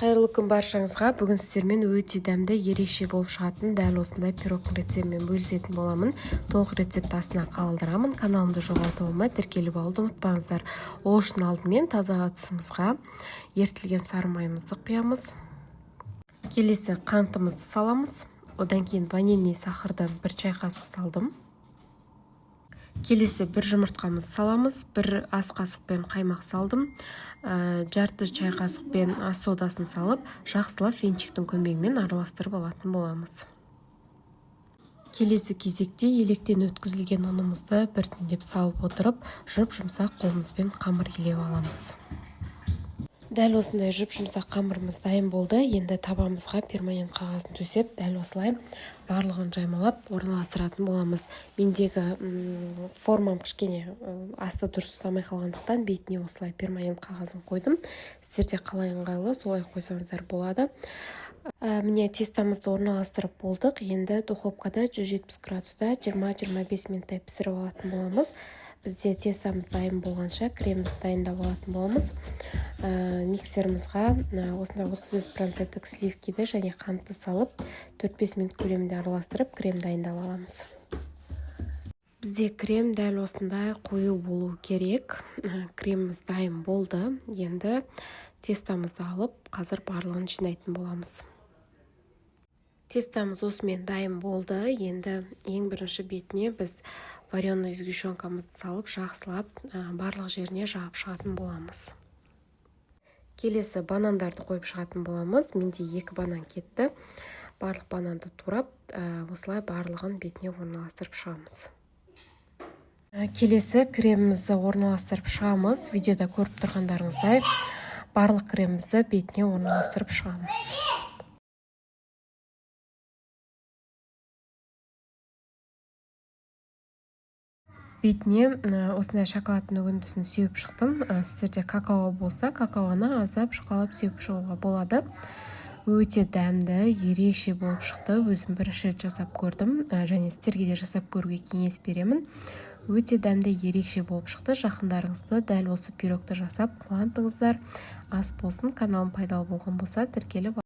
Қайырлы күн баршаңызға! Бүгін сіздермен өте дәмді, ерекше болып шығатын дәл осындай пирогтың рецептімен бөлісетін боламын. Толық рецепт астына қалдырамын. Каналымды жоғалтып алмай, тіркеліп алуды ұмытпаңыздар. Ол үшін алдымен таза ыдысымызға ерітілген сары майымызды құямыз. Келесі қантымызды саламыз. Одан кейін ванильный сахардан 1 чай қасық салдым. Келесі бір жұмыртқамызды саламыз. 1 ас қасықпен қаймақ салдым. Жарты чай қасықпен ас содасын салып, жақсылап венчиктің көмегімен араластырып алатын боламыз. Келесі кезекте електен өткізілген ұнымызды біртіндеп салып отырып, жұп жұмсақ қолымызбен қамыр илеп аламыз. Дәл осындай жұп жұмсақ қамырымыз дайын болды. Енді табамызға перманент қағазын төсеп, дәл осылай барлығын жаймалап орналастыратын боламыз. Мендегі формам кішкене асты дұрыс ұстамай қалғандықтан, бетіне осылай перманент қағазын қойдым. Сіздерде қалай ыңғайлы, солай қойсаңыздар болады. Міне, тестомызды орналастырып болдық. Енді духовкада 170 градуста 20-25 минуттай пісіріп алатын боламыз. Бізде тестомыз дайын болғанша, кремімізді дайындап алатын боламыз. Миксерімізға осындай 35 проценттік сливкиді және қантты салып, 4-5 минут көлемінде араластырып, крем дайындап аламыз. Бізде крем дәл осындай қою болу керек. Креміміз дайын болды. Енді тестомызды алып, қазір барлығын жинайтын боламыз. Тестомыз осымен дайын болды. Енді ең бірінші бетіне біз вареный сгущенкамызды салып, жақсылап барлық жеріне жағып шығатын боламыз. Келесі банандарды қойып шығатын боламыз. Менде екі банан кетті. Барлық бананды турап, осылай барлығын бетіне орналастырып шығамыз. Келесі кремімізді орналастырып шығамыз. Видеода көріп тұрғандарыңыздай, барлық кремімізді бетіне орналастырып шығамыз. Бетіне осындай шоколадтың үгіндісін сеуіп шықтым. Сіздерде какао болса, какаоны аздап жұқалап сеуіп шығуға болады. Өте дәмді, ерекше болып шықты. Өзім бірінші рет жасап көрдім және сіздерге де жасап көруге кеңес беремін. Өте дәмді, ерекше болып шықты. Жақындарыңызды дәл осы пирогты жасап қуантыңыздар. Ас болсын! Каналым пайдалы болған болса, тіркеліп